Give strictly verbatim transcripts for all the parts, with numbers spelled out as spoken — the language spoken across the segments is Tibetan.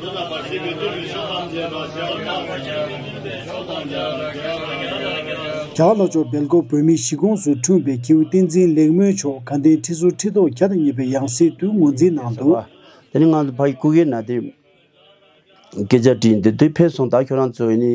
རྒྱ་གར་ལྷོ་ཕྱོགས་སྦེལ་ཀོབ་བོད་མིའི་གཞིས་ཁོངས་སུ་འཁྲུངས་པའི་མཁས་དབང་བསྟན་འཛིན་ལེགས་སྨོན་མཆོག་དགའ་ལྡན་ཁྲི་ཟུར་ཁྲི་ཐོག་བརྒྱ་དང་གཉིས་པའི་ཡང་སྲིད་དུ་ངོས་འཛིན་གནང་འདུག། དེ་ནི་ང་ཚོ་ཕ་གི་སྐུ་སྒེར་ན་དེ་སྐད་ཆ་དྲིས་འདི་དུས་ཕེབས་སོང་། ད་ཁྱོད་རང་ཚོ་ཡིན་ནི་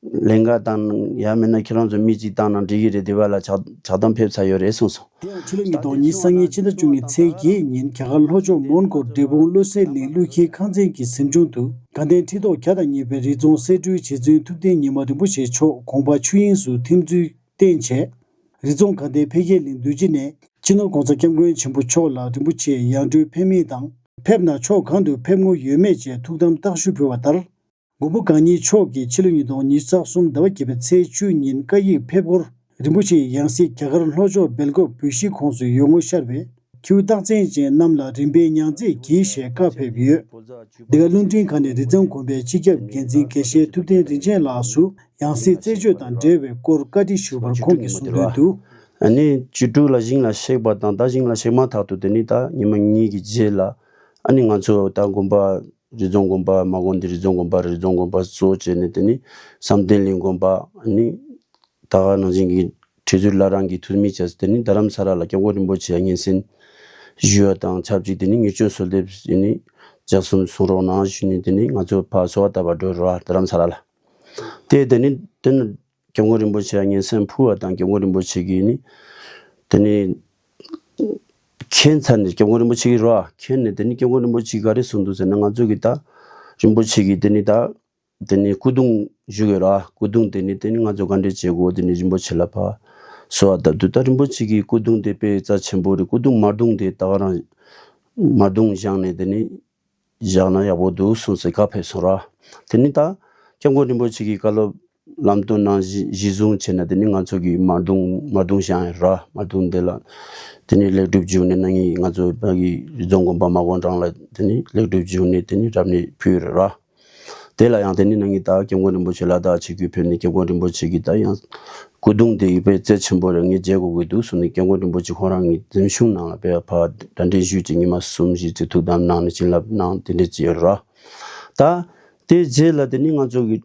ལན་འགའ་དང་ཡང་མིན་ན་ཁྱེད་རང་ཚོ་མི་གཅིག་བཏང་ན་འགྲིག་གི་རེད། དེ་བ་ལ་ཇག་ཇག་བསྡམས་ཕེབས་ཚར་ཡོད་རེད་གསུངས་སོང་། དེ་ཡང་ཕྱི་ལོ་ཉིས་སྟོང་ཉི་ཤུ་རྩ་ལྔའི་ཕྱི་ཟླ་བཅུ་གཉིས་ཚེས་བརྒྱད་ཉིན་རྒྱ་གར་ལྷོ་ཕྱོགས་མོན་གྷོ་འབྲས་སྤུངས་བློ་གསལ་གླིང་ཀླུ་འཁྱིལ་ཁང་ཚན་གྱི་གཟིམ་ཆུང་དུ་དགའ་ལྡན་ཁྲི་ཐོག་བརྒྱ་དང་གཉིས་པའི་རི་རྫོང་གསེར་སྦྲུལ་རྗེ་བཙུན་ཐུབ་བསྟན་ཉི་མ་རིན་པོ་ཆེ་མཆོག་དགོངས་པ་ཆོས་དབྱིངས་སུ་ཐིམ་ཚུལ་བསྟན་བྱས། རི་རྫོང་དགའ་ལྡན་འཕེལ་རྒྱས་གླིང་འདུ་སྤྱི་ནས་སྤྱི་ནོར་༸གོང་ས་༸སྐྱབས་མགོན་ཆེན་པོ་མཆོག་ལ་རིན་པོ་ཆེ་ཡང་སྤྲུལ་ཕེབས་མིན་དང་། ཕེབས་ན་ཕྱོགས་གང་དུ་ཕེབས་དངུལ་ཡོད་མེད་བཅས་ཐུགས་དམ་བརྟག་ཞུ་ཕུལ་བ་ལྟར། མགོན་པོ་གང་ཉིད་མཆོག་གིས་ཕྱི་ལོ་ཉིས་སྟོང་ཉི་ཤུ་རྩ་གསུམ་ཟླ་བ་བརྒྱད་པའི་ཚེས་བཅུ་ཉིན་བཀའ་ཡིག་ཕེབས་སྒོར་རིན་པོ་ཆེའི་ཡང་སྲིད་རྒྱ་གར་ལྷོ་ཕྱོགས་སྦེལ་ཀོབ་བོད་གཞིས་ཁོངས་སུ་ཡོང་ངོ་ཤར་བས། ཁྱེའུ་རྟགས་མཚན་ཅན་རྣམས་ལ་རིམ་པས་མྱང་རྩེར་གྱིས་ཞེས་བཀའ་ཕེབས་ཡོད། འདི་ག་རླུང་འཕྲིན་ཁང་ནས་རི་རྫོང་དགོན་པའི་སྤྱི་ཁྱབ་འགན་འཛིན་དགེ་བཤེས་ཐུབ་བསྟན་རིན་ཆེན་ལགས་སུ་ཡང་སྲིད་རྩད་གཅོད་དང་འབྲེལ་བའི་སྐོར་བཀའ་འདྲི་ཞུས་པར་ཁོང་གིས་གསུངས་དོན་དུ། ཨ་ནི་བཅུ་དྲུག་ལ་ཞིང་ལ་གཤེགས་པ་དང་ད་ཞིང་ལ་གཤེགས་མ་ཐག་ཏུ་དེ་ནི་ད་ཉི་མ་གཉིས་ཀྱི་རྗེས་ལ་ཨ་ནི་ང་ཚོ་ད་དགོན་པ་རི་རྫོང་དགོན་པ་མ་དགོན་འདི་རི་རྫོང་དགོན་པ་རི་རྫོང་དགོན་པ་གཙོ་བྱས་ནས་དེ་ནི་བསམ་གཏན་གླིང་དགོན་པ་ཨ་ནི་ད་ག་ནང་བཞིན་གྱི་ཁྲི་ཟུར་བླ་བྲང་གི་འཐུས་མི་བཅས་དེ་ནི་རྡ་རམ་ས་ལ་ལ་སྐྱབས་མགོན་རིན་པོ་ཆེ་ཡ་སྙན་སེང་ཞུ་བ་དང་ཆབས་ཅིག་དེ་ནི་ངེས་བྱུང་གསོལ་འདེབས་དེ་ནི་ལྗགས་རྩོམ་གསུང་རོགས་གནང་ཞུས་ནས་དེ་ནི་ང་ཚོ་ཕར་གསོལ་བ་བཏབ་པར་འགྲོ་རོགས་རྡ་རམ་ས་ལ་ལ། དེ་དེ་ནི་དེ་ནི་སྐྱབས་མགོན་རིན་པོ་ཆེ་ཡ་སྙན་སེང་ཕུལ་བ་དང་སྐྱབས་མགོན་རིན་པོ་ཆེ་གིས་ནི་དེ་ནི་མཁྱེན་ཚར་ནས་སྐྱབས་མགོན་རིན་པོ་ཆེ་གིས་རོ་མཁྱེན་ནས་དེ་ནི་སྐྱབས་མགོན་རིན་པོ་ཆེ་གིས་ག་རེ་གསུངས་འདུག་ཟེར་ན་ང་ཚོ་གིས་ད་རིན་པོ་ཆེ་གིས་དེ་ནི་ད་དེ་ནི་སྐུ་གདུང་བཞུགས་ཡོད་ར། སྐུ་གདུང་དེ་ནི་དེ་ནི་ང་ཚོ་ག་འདྲས་བྱེད་དགོས། དེ་ནི་རིན་པོ་ཆེ་ལ་ཕར་གསོལ་བ་བཏབ་དུས་ད་རིན་པོ་ཆེ་གིས་སྐུ་གདུང་དེ་དཔེ་རྩ་ཆེན་པོ་རེད། སྐུ་གདུང་མར་གདུང་དེ་ད་ག་རང་མར་གདུང་བཞེངས་ནས་དེ་ནི་བཞག་ན་ཡག་པོ་འདུག་གསུངས་སེ་བཀའ་ཕེབས་སོང་ར། དེ་ནི་ད་སྐྱབས་མགོན་རིན་པོ་ཆེ་གིས་བཀའ་སློབ་ལམ་སྟོན་གནང་གཞི་གཞི་བཟུང་བྱས་ནས་དེ་ནི་ང་ཚོ་གིས་མར་གདུང་མར་གདུང་བཞེངས་ཡོད་ར། མར་གདུང་དེ་ལ་དེ་ནི་ལེགས་གྲུབ་བྱུང་ནས་ན་ངེད་ང་ཚོ་ཕ་གི་རི་རྫོང་དགོན་པ་མ་དགོན་རང་ལ་དེ་ནི་ལེགས་གྲུབ་བྱུང་ནས་དེ་ནི་རབ་གནས་ཕུལ་ཡོད་ར། དེ་ལ་ཡང་དེ་ནི་ན་ངེད་ད་སྐྱབས་མགོན་རིན་པོ་ཆེ་ལ་དྭགས་ཆིབས་བསྒྱུར་ཕེབས་ནས་སྐྱབས་མགོན་རིན་པོ་ཆེ་གིས་ད་ཡང་སྐུ་གདུང་དེ་ཡི་དཔེ་རྩ་ཆེན་པོ་རེད། ངས་མཇལ་དགོས་ཀྱི་འདུག་གསུངས་ནས་སྐྱབས་མགོན་རིན་པོ་ཆེ་ཁོང་རང་གི་གཟིམ་ཆུང་ནང་ལ་ཕེབས་ཕར་གྲ་སྒྲིག་ཞུས་ཀྱི་ཉི་མ་གསུམ་བཞི་ཙམ་ཐུགས་དམ་གནང་ནས་བྱིན་རླབས་གནང་དེ་འདྲས་ཅིག་ཡོད་ར། ད་དེ་རྗེས་ལ་དེ་ནི་ང་ཚོ་གི་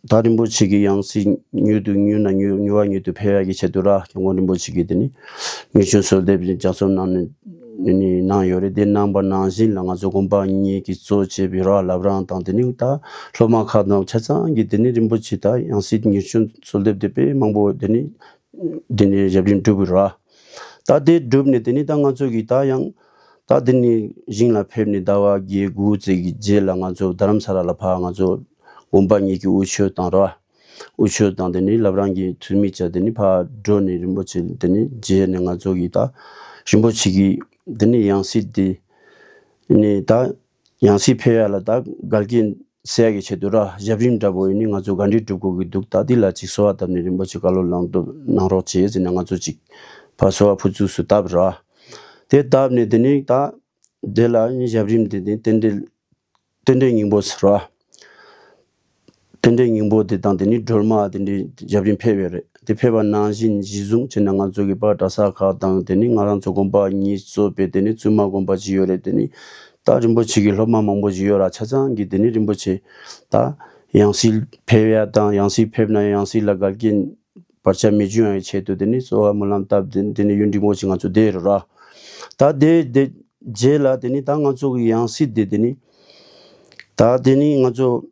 ད་རིན་པོ་ཆེ་གི་ཡང་སྲིད་མྱུར་དུ་མྱུར་ན་མྱུར་མྱུར་བ་མྱུར་དུ་ཕེབས་ཡག་གི་ཆེད་དུ་ར་སྐྱབས་མགོན་རིན་པོ་ཆེ་གིས་དེ་ནི་ངེས་བྱུང་གསོལ་འདེབས་ལྗགས་རྩོམ་གནང་ནས་ནི་གནང་ཡོད་རེད། དེ་གནང་པ་ནང་བཞིན་ལ་ང་ཚོ་དགོན་པ་གཉིས་ཀྱིས་གཙོ་བྱས་པའི་ར་བླ་བྲང་དང་དེ་ནི་ད་སློབ་མ་ཁག་དང་ཆ་ཚང་གིས་དེ་ནི་རིན་པོ་ཆེ་ད་ཡང་སྲིད་ངེས་བྱུང་གསོལ་འདེབས་དེ་དཔེ་མང་པོ་དེ་ནི་དེ་ནི་ཞབས་རིམ་བསྒྲུབས་པའི་ར། ད་དེ་བསྒྲུབས་ནས་དེ་ནི་ད་ང་ཚོ་གིས་ད་ཡང་ད་དེ་ནི་ཞིང་ལ་ཕེབས་ནས་ཟླ་བ་བརྒྱད་དགུ་ཙམ་གྱི་རྗེས་ལ་ང་ཚོ་རྡ་རམ་ས་ལ་ལ་ཕར་ང་ཚོ་དགོན་པ་གཉིས་ཀྱི་དབུ་ཆོས་དང་ར། དབུ་ཆོས་དང་དེ་ནི་བླ་བྲང་གི་འཐུས་མི་བཅས་དེ་ནི་ཕར་འགྲོ་ནས་རིན་པོ་ཆེ་དེ་ནི་མཇལ་ནས་ང་ཚོ་གིས་ད་རིན་པོ་ཆེ་གིས་དེ་ནི་ཡང་སྲིད་དེ་ནི་ད་ཡང་སྲིད་ཕེབས་ཡག་ལ་ད་འགལ་རྐྱེན་སེལ་ཡག་གི་ཆེད་དུ་ར་ཞབས་རིམ་འདྲ་པོ་ཡིན་ནི་ང་ཚོ་ག་འདྲས་སྒྲུབ་དགོས་ཀྱི་འདུག་ད་འདི་ལ་ཅིག་གསོལ་བ་བཏབ་ནས་རིན་པོ་ཆེ་བཀའ་སློབ་གནང་སྟོབས་གནང་རོགས་བྱེད་ཟེར་ནས་ང་ཚོ་ཅིག་ཕར་གསོལ་བ་ཕུར་ཚུགས་སུ་བཏབ་ར། དེ་བཏབ་ནས་དེ་ནི་ད་དེ་ལ་ཞབས་རིམ་དེ་ནི་རྟེན་འབྲེལ་རྟེན་འབྲེལ་སྙིང་པོ་ཟེར་བ། རྟེན་འབྲེལ་སྙིང་པོ་དེ་དང་དེ་ནི་སྒྲོལ་མ་དེ་འདྲའི་ཞབས་རིམ་ཕེབས་ཡོད་རེད། དེ་ཕེབས་པ་ནང་བཞིན་གཞི་བཟུང་བྱས་ནས་ང་ཚོ་གི་པར་གྲྭ་ས་ཁག་དང་དེ་ནི་ང་རང་ཚོ་དགོན་པ་གཉིས་གཙོས་པའི་དེ་ནི་བཙུན་མ་དགོན་པ་ཅིག་ཡོད་རེད། དེ་ནི་ད་རིན་པོ་ཆེ་གི་སློབ་མ་མང་པོ་ཞིག་ཡོད་ར། ཆ་ཚང་གིས་དེ་ནི་རིན་པོ་ཆེ་ད་ཡང་སྲིད་ཕེབས་ཡ་དང་ཡང་སྲིད་ཕེབས་ན་ཡང་སྲིད་ལ་འགལ་རྐྱེན་བར་ཆད་མི་འབྱུང་བའི་ཆེད་དུ་དེ་ནི་གསོལ་བ་སྨོན་ལམ་བཏབ་དེ་དེ་ནི་ཡུན་རིང་པོ་ཞིག་ང་ཚོ་བསྡད་རེད་ར། ད་དེ་དེ་རྗེས་ལ་དེ་ནི་ད་ང་ཚོ་གི་ཡང་སྲིད་དེ་དེ་ནི་ད་དེ་ནི་ང་ཚོ་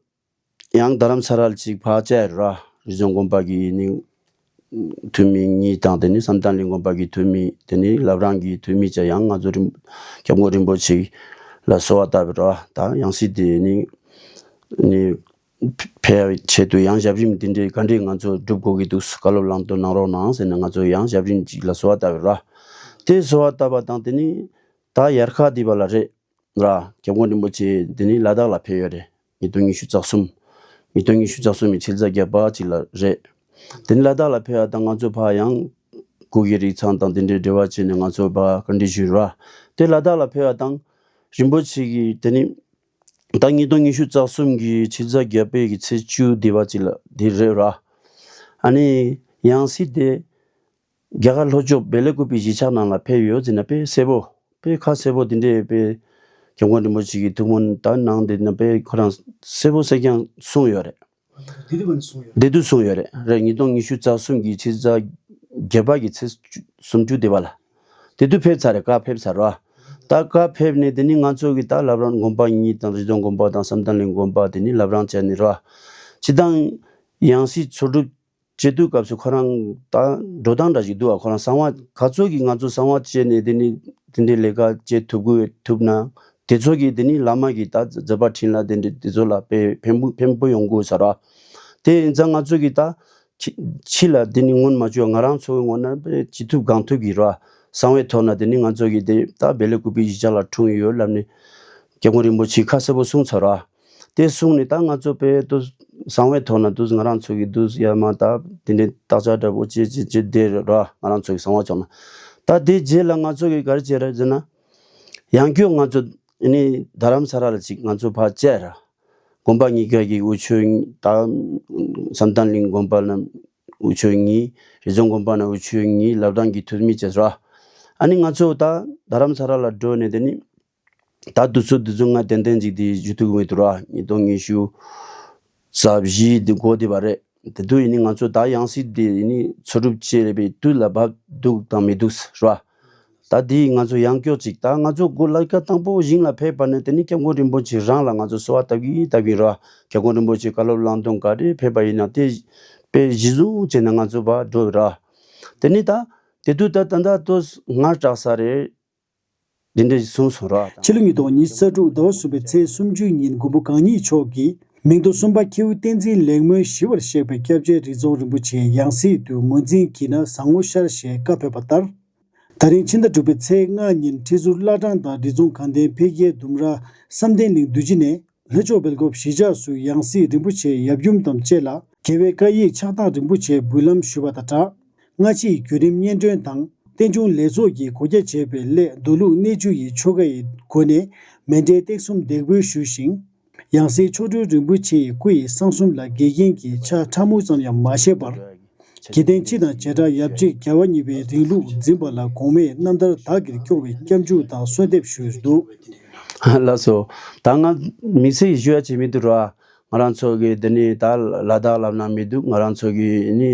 ཡང་རྡ་རམ་ས་ལ་ཅིག་ཕར་བཅར་ར། རི་རྫོང་དགོན་པ་གི་ནི་འཐུས་མི་གཉིས་དང་དེ་ནི་བསམ་གཏན་གླིང་དགོན་པ་གི་འཐུས་མི་དེ་ནི་བླ་བྲང་གི་འཐུས་མི་བཅས་ཡང་ང་ཚོ་རིན་སྐྱབས་མགོན་རིན་པོ་ཆེ་ལ་གསོལ་བ་བཏབ་ར། ད་ཡང་སྲིད་དེ་ནི་ནི་ཕེབས་ཆེད་དུ་ཡང་ཞབས་རིམ་འདི་འདྲའི་ག་འདྲས་ང་ཚོ་སྒྲུབ་དགོས་ཀྱི་འདུག་བཀའ་སློབ་ལམ་སྟོན་གནང་རོགས་གནང་ཟེར་ནས་ང་ཚོ་ཡང་ཞབས་རིམ་ཅིག་ལ་གསོལ་བ་བཏབ་ར། དེ་གསོལ་བ་བཏབ་པ་དང་དེ་ནི་ད་དབྱར་ཁ་འདི་བ་ལ་རེད་ར། སྐྱབས་མགོན་རིན་པོ་ཆེ་འདི་ནི་ལ་དྭགས་ལ་ཕེབས་ཡོད་རེད། ཉིས་སྟོང་ཉི་ཤུ་རྩ་གསུམ། ཉིས་སྟོང་ཉི་ཤུ་རྩ་གསུམ་གྱི་ཕྱི་ཟླ་བརྒྱད་པ་ཅིག་ལ་རེད། དེ་ནི་ལ་དྭགས་ལ་ཕེབས་པ་དང་ང་ཚོ་ཕར་ཡང་གུ་གེ་རིགས་ཚང་དང་དེ་འདྲའི་འབྲེལ་བ་བྱས་ནས་ང་ཚོ་ཕར་བཀའ་འདྲི་ཞུས་ར། དེ་ལ་དྭགས་ལ་ཕེབས་པ་དང་རིན་པོ་ཆེ་གིས་དེ་ནི་ད་ཉིས་སྟོང་ཉི་ཤུ་རྩ་གསུམ་གྱི་ཕྱི་ཟླ་བརྒྱད་པའི་གི་ཚེས་བཅུ་འདི་བ་ཅིག་ལ་འདི་རེད་ར། ཨ་ནི་ཡང་སྲིད་དེ་རྒྱ་གར་ལྷོ་ཕྱོགས་བེ་ལེ་ཀུ་པི་གཞིས་ཆགས་ནང་ལ་ཕེབས་ཡོད་ཟེར་ན་དཔེ་གསལ་པོ་དཔེ་ཁ་གསལ་པོ་འདི་འདྲའི་དཔེ་ སྐྱབས་མགོན་རིན་པོ་ཆེ་གིས་ཐུགས་སྨོན་ད་གནང་དེ་ནང་པའི་ཁོ་རང་གསལ་པོ་གསལ་རྐྱང་གསུངས་ཡོད་རེད། དེ་དུས་ནས་གསུངས་ཡོད་རེད། དེ་དུས་གསུངས་ཡོད་རེད། རེད། ཉིས་སྟོང་ཉི་ཤུ་རྩ་གསུམ་གྱི་ཕྱི་ཟླ་བརྒྱད་པ་གི་ཚེས་བཅུ་སུམ་ཅུ་དེ་བ་ལ། དེ་དུས་ཕེབས་ཚར་རེད། བཀའ་ཕེབས་ཚར་རོ། ད་བཀའ་ཕེབས་ནས་དེ་ནི་ང་ཚོ་གི་ད་བླ་བྲང་དགོན་པ་གཉིས་དང་རི་རྫོང་དགོན་པ་དང་བསམ་གཏན་གླིང་དགོན་པ་དེ་ནི་བླ་བྲང་བཅས་ནི་རོ། སྤྱི་བཏང་ཡང་སྲིད་འཚོལ་སྒྲུབ་བྱེད་དུས་སྐབས་སུ་ཁོ་རང་ད་འགྲོ་སྟངས་འདྲ་ཞིག་འདུག་ཨ། ཁོ་རང་གསང་བ་ག་ཚོད་ཀྱི་ང་ཚོ་གསང་བ་བྱས་ནས་དེ་ནི་དེ་འདྲའི་ལས་ཀ་བྱེད་ཐུབ་དགོས་ཐུབ་ན། དེ་ཚོ་གི་དེ་ནི་བླ་མ་གི་ད་མཛད་པ་འཕྲིན་ལ་དེ་འདྲ་དེ་ཚོ་ལ་དཔེ་ཕན་པོ་ཕན་པོ་ཡོང་དགོས་ས་ར། དེ་ཡིན་ཙང་ང་ཚོ་གི་ད་ཕྱི་ཕྱི་ལ་དེ་ནི་སྔོན་མ་བཅོས་ང་རང་ཚོ་གི་ངོ་ན་དཔེ་ཅི་ཐུབ་གང་ཐུབ་ཀྱི་ར། གསང་བའི་ཐོག་ན་དེ་ནི་ང་ཚོ་གི་དེ་ད་བེ་ལེ་ཀུ་པི་གཞིས་ཆགས་ལ་འཁྲུངས་ཡོད་ལབ་ནས་སྐྱབས་མགོན་རིན་པོ་ཆེ་ཁ་གསལ་པོ་གསུངས་ཚར་ར། དེ་གསུངས་ནས་ད་ང་ཚོ་དཔེ་ཏོ་གསང་བའི་ཐོག་ན་དུ་ང་རང་ཚོ་གི་དུ་ཡ་མ་ད་དེ་འདྲའི་བརྟག་དཔྱད་འདྲ་པོ་ཅི་ཅི་ཅི་བསྡད་ར། ང་རང་ཚོ་གི་གསང་བ་བྱུང་ན་ད་དེ་རྗེས་ལ་ང་ཚོ་གི་ག་རེ་བྱས་ར་ཟེར་ན། ཡང་བསྐྱར་ང་ཚོ་ཨ་ནི་རྡ་རམ་ས་ལ་ལ་ཅིག་ང་ཚོ་ཕར་བཅར་ར། དགོན་པ་གཉིས་ཀ་གི་དབུ་ཆོས་ད་བསམ་གཏན་གླིང་དགོན་པ་ན་དབུ་ཆོས་གཉིས། རི་རྫོང་དགོན་པ་ན་དབུ་ཆོས་གཉིས། བླ་བྲང་གི་འཐུས་མི་བཅས་ར། ཨ་ནི་ང་ཚོ་ད་རྡ་རམ་ས་ལ་ལ་འགྲོ་ནས་དེ་ནི། ད་དུས་ཚོད་དུས་ཚོད་ང་ཏན་ཏན་ཅིག་དེ་ཞུ་ཐུབ་མི་འདུག་ར། ཉིས་སྟོང་ཉི་ཤུ་རྩ་བཞི་དེ་འགོ་དེ་བ་རེད། དེ་དུས་ཡིན་ནི་ང་ཚོ་ད་ཡང་སྲིད་དེ་ཡིན་ནི་འཚོལ་སྒྲུབ་བྱེད་རེད་པའི་དུས་ལ་བབ་འདུག་དང་མི་འདུག་ར། ད་དེ་ང་ཚོ་ཡང་སྐྱོར་ཅིག་ད་ང་ཚོ་འགོ་ལ་ཀ་དང་པོ་ཞིང་ལ་ཕེབས་པ་ནི་དེ་ནི་སྐྱབས་མགོན་རིན་པོ་ཆེ་རང་ལ་ང་ཚོ་གསོལ་བ་བཏབ་ཀྱི་བཏབ་ཀྱི་ར། སྐྱབས་མགོན་རིན་པོ་ཆེ་བཀའ་སློབ་གནང་དོན་ག་རེ་ཕེབས་པ་ཡིན་ན་དེ་དཔེ་གཞི་བཟུང་བྱས་ནས་ང་ཚོ་བ་འགྲོ་ར། དེ་ནི་ད་དེ་དུས་ད་ད་ད་དུ་ང་སྐྲག་ས་རེད། འདི་འདྲ་ཞིག་གསུངས་སོང་ར། ཕྱི་ལོ་ཉིས་སྟོང་ཉི་ཤུ་རྩ་དྲུག་ཟླ་བ་གསུམ་པའི་ཚེས་སུམ་ཅུ་ཉིན་མགོན་པོ་གང་ཉིད་མཆོག་གིས་མིང་ཐོ་གསུམ་པ་ཁྱེའུ་བསྟན་འཛིན་ལེགས་སྨོན་ཞི་བར་གཤེགས་པའི་སྐྱབས་རྗེ་རི་རྫོང་རིན་པོ་ཆེ་ཡང་སྲིད་དུ་ངོས་འཛིན་བགྱིས་ན་བཟང་ངོ་ཤར་ཞེས་བཀའ་ཕེབས་པ་ལྟར། ད་རིང་ཕྱི་ཟླ་དྲུག་པའི་ཚེས་ལྔ་ཉིན་ཁྲི་ཟུར་བླ་བྲང་དང་རི་རྫོང་དགའ་ལྡན་འཕེལ་རྒྱས་ལྡུམ་ར་བསམ་གཏན་གླིང་འདུ་སྤྱི་ནས། ལྷོ་ཕྱོགས་སྦེལ་ཀོབ་གཞིས་ཆགས་སུ་ཡང་སྲིད་རིན་པོ་ཆེ་ཡབ་ཡུམ་དང་བཅས་ལ་རྒྱལ་བའི་བཀའ་ཡིག་ཕྱག་རྟགས་རིན་པོ་ཆེ་འབུལ་ལམ་ཞུས་པ་དང་སྦྲགས། སྔ་ཕྱིའི་བརྒྱུད་རིམ་སྙན་སྒྲོན་དང་རྟེན་འབྱུང་ལས་ཚོགས་ཀྱི་གོ་རྒྱ་བྱས་པའི་སླད་མདོ་ལུགས་གནས་བཅུ་ཡི་ཆོ་ག་ཡི་སྒོ་ནས་མཎྜལ་སྟེགས་གསུམ་འདེགས་འབུལ་ཞུས་ཤིང་། ཡང་སྲིད་མཆོག་སྤྲུལ་རིན་པོ་ཆེ་ཡི་སྐུ་ཡི་གསང་གསུམ་ལ་འགལ་རྐྱེན་གྱི་ཆ་ཕྲ་མོ་ཙམ་ཡང་མ་བཞག་པར། དགེ་ལྡན་སྤྱི་དང་བྱེ་བྲག་ཡབ་རྗེ་རྒྱལ་བ་གཉིས་པའི་རིང་ལུགས་འཛིན་པ་ལ་གོང་མས་རྣམ་ཐར་དག་གིར་སྐྱོང་བའི་སྐྱབས་འཇུག་དང་གསོལ་འདེབས་ཞུས་འདུག། ལགས་སོ། ད་ང་དམིགས་བསལ་ཞུ་ཡ་བྱེད་མི་འདུག་ར། ང་རང་ཚོ་གི་འདི་ནི་ད་ལ་དྭགས་ལབ་ན་མི་འདུག། ང་རང་ཚོ་གི་ནི་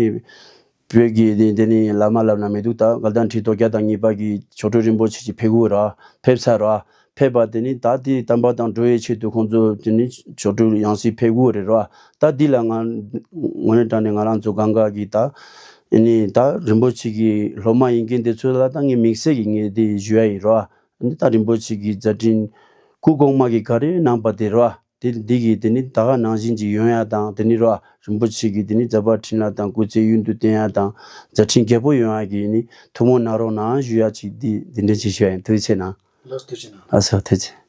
བོད་ཀྱི་འདི་འདི་ནི་བླ་མ་ལབ་ན་མི་འདུག། ད་དགའ་ལྡན་ཁྲི་སྟོང་བརྒྱ་དང་གཉིས་པ་གི་མཆོག་སྤྲུལ་རིན་པོ་ཆེ་ཅིག་ཕེབས་དགོས་ར། ཕེབས་ཚར་ར། ཕེབས་པ་དེ་ནི་ད་དེའི་དམ་པ་དང་འགྲོ་བའི་ཆེད་དུ་ཁོང་ཚོ་དེ་ནི་མཆོག་སྤྲུལ་ཡང་སྲིད་ཕེབས་དགོས་རེད་ར། ད་འདི་ལ་ང་ངོ་ནས་དྲང་ནས་ང་རང་ཚོ་གང་ག་གི་ད་ཨ་ནི་ད་རིན་པོ་ཆེ་གི་སློབ་མ་ཡིན་མཁན་དེ་ཚོ་ལ་ད་ངས་དམིགས་བསལ་གྱི་ངས་དེ་ཞུ་ཡ་ཡིན་ར། ཨ་ནི་ད་རིན་པོ་ཆེ་གི་མཛད་འཕྲིན་སྐུ་གོང་མ་གི་ག་རེ་གནང་པ་དེ་ར། དེ་འདི་གི་དེ་ནི་ད་ག་ནང་བཞིན་གྱི་ཡོང་ཡ་དང་དེ་ནི་ར་རིན་པོ་ཆེ་གི་དེ་ནི་མཛད་པ་འཕྲིན་ལས་དང་སྐུ་ཚེ་ཡུན་དུ་བརྟན་ཡ་དང་མཛད་འཕྲིན་རྒྱས་པོ་ཡོང་ཡ་གི་ནི་ཐུགས་སྨོན་གནང་རོགས་གནང་ཞུ་ཡ་ཅིག་འདི་འདི་འདྲ་ཅིག་ཞུ་ཡ་ཡིན། ཐུགས་རྗེ་ཆེ་གནང་། ལགས་སོ་ཐུགས་རྗེ་གནང་། ལགས་སོ་ཐུགས་རྗེ་ཆེ།